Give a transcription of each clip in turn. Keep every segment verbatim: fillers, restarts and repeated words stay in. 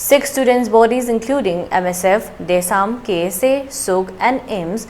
Six students' bodies, including M S F, DESAM, K S A, SOG, and IMS,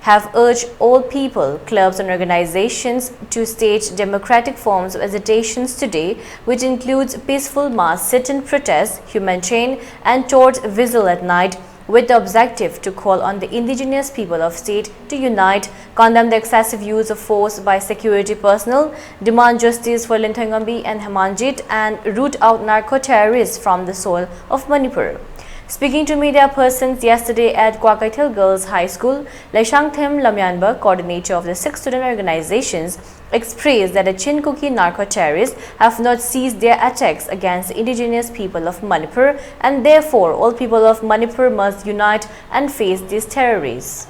have urged all people, clubs, and organizations to stage democratic forms of agitations today, which includes peaceful mass sit-in protest, human chain, and torch vigil at night, with the objective to call on the indigenous people of state to unite, condemn the excessive use of force by security personnel, demand justice for Linthoingambi and Hemanjit, and root out narco-terrorists from the soil of Manipur. Speaking to media persons yesterday at Kwakeithel Girls High School, Leishangthem Lamyanba, coordinator of the six student organizations, expressed that the Chin Kuki narco-terrorists have not ceased their attacks against the indigenous people of Manipur, and therefore all people of Manipur must unite and face these terrorists.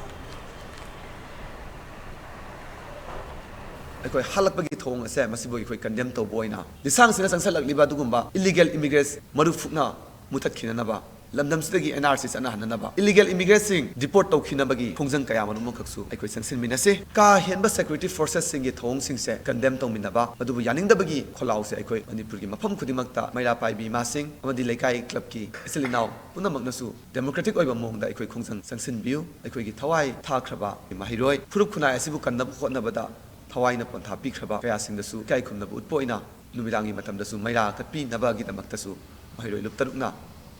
ꯑꯩꯈꯣꯏ ꯍꯜꯂꯛꯄꯒꯤ ꯊꯧꯑꯣꯡ ꯑꯁꯦ ꯃꯁꯤꯕꯨ ꯑꯩꯈꯣꯏ condemn ꯇꯧꯕ ꯑꯣꯏꯅ ꯂꯤꯁꯥꯡꯁꯤꯅ ꯆꯪꯁꯜꯂꯛꯂꯤꯕ ꯑꯗꯨꯒꯨꯝꯕ illegal ꯏꯃꯤꯒ꯭ꯔꯦꯟꯠ ꯃꯔꯨꯞ ꯐꯨꯛꯅ ꯃꯨꯊꯠꯈꯤꯅꯅꯕ, ꯂꯝꯗꯝꯁꯤꯗꯒꯤ and R C ꯆꯠꯅꯍꯟꯅꯅꯕ, illegal ꯏꯃꯤꯒ꯭ꯔꯦꯟꯠꯁꯤꯡ ꯗꯤꯄꯣꯔꯠ ꯇꯧꯈꯤꯅꯕꯒꯤ ꯈꯣꯡꯖꯪ ꯀꯌꯥ ꯃꯔꯨꯝ ꯑꯃꯈꯛꯁꯨ ꯑꯩꯈꯣꯏ ꯆꯪꯁꯤꯟꯃꯤꯟꯅꯁꯤ꯫ ꯀꯥ ꯍꯦꯟꯕ ꯁꯦꯀ꯭ꯌꯨꯔꯤꯇꯤ ꯐꯣꯔꯁꯦꯁꯁꯤꯡꯒꯤ ꯊꯧꯑꯣꯡꯁꯤꯡꯁꯦ ꯀꯟꯗꯦꯝ ꯇꯧꯃꯤꯟꯅꯕ, ꯃꯗꯨꯕꯨ ꯌꯥꯅꯤꯡꯗꯕꯒꯤ ꯈꯣꯜꯂꯥꯎꯁꯦ ꯑꯩꯈꯣꯏ ꯃꯅꯤꯄꯨꯔꯒꯤ ꯃꯐꯝ ꯈꯨꯗꯤꯡꯃꯛꯇ ꯃꯩꯔꯥ ꯄꯥꯏꯕꯤ ꯏꯃꯥꯁꯤꯡ ꯑꯃꯗꯤ ꯂꯩꯀꯥꯏ ꯀ꯭ꯂꯕꯀꯤ ꯏꯆꯤꯜ ꯏꯅꯥꯎ ꯄꯨꯝꯅꯃꯛꯅꯁꯨ ꯗꯦꯃꯣꯀ꯭ꯔꯦꯇꯤꯛ ꯑꯣꯏꯕ ꯃꯑꯣꯡꯗ ꯑꯩꯈꯣꯏ ꯈꯣꯡꯖꯪ ꯆꯪꯁꯤꯟꯕꯤꯌꯨ꯫ ꯑꯩꯈꯣꯏꯒꯤ ꯊꯋꯥꯏ ꯊꯥꯈ꯭ꯔꯕ ꯃꯍꯩꯔꯣꯏ ꯐꯨꯔꯨꯞ ꯈꯨꯟꯅꯥꯏ ꯑꯁꯤꯕꯨ ꯀꯟꯅꯕ ꯍꯣꯠꯅꯕꯗ ꯊꯋꯥꯏꯅ ꯄꯣꯟꯊꯥ ꯄꯤꯈ꯭ꯔꯕ ꯀꯌꯥꯁꯤꯡꯗꯁꯨ ꯏꯀꯥꯏ ꯈꯨꯝꯅꯕ ꯎꯠꯄ ꯑꯣꯏꯅ ꯅꯨꯃꯤꯗꯥꯡꯒꯤ ꯃꯇꯝꯗꯁꯨ ꯃꯩꯔꯥ ꯀꯠꯄꯤꯅꯕꯒꯤꯗꯃꯛꯇꯁꯨ ꯃꯍꯩꯔꯣꯏ ꯂꯨꯞ ꯇꯔꯨꯛꯅ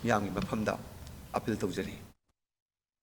ꯃꯤꯌꯥꯝꯒꯤ ꯃꯐꯝꯗ ꯑꯄꯤꯜ ꯇꯧꯖꯔꯤ꯫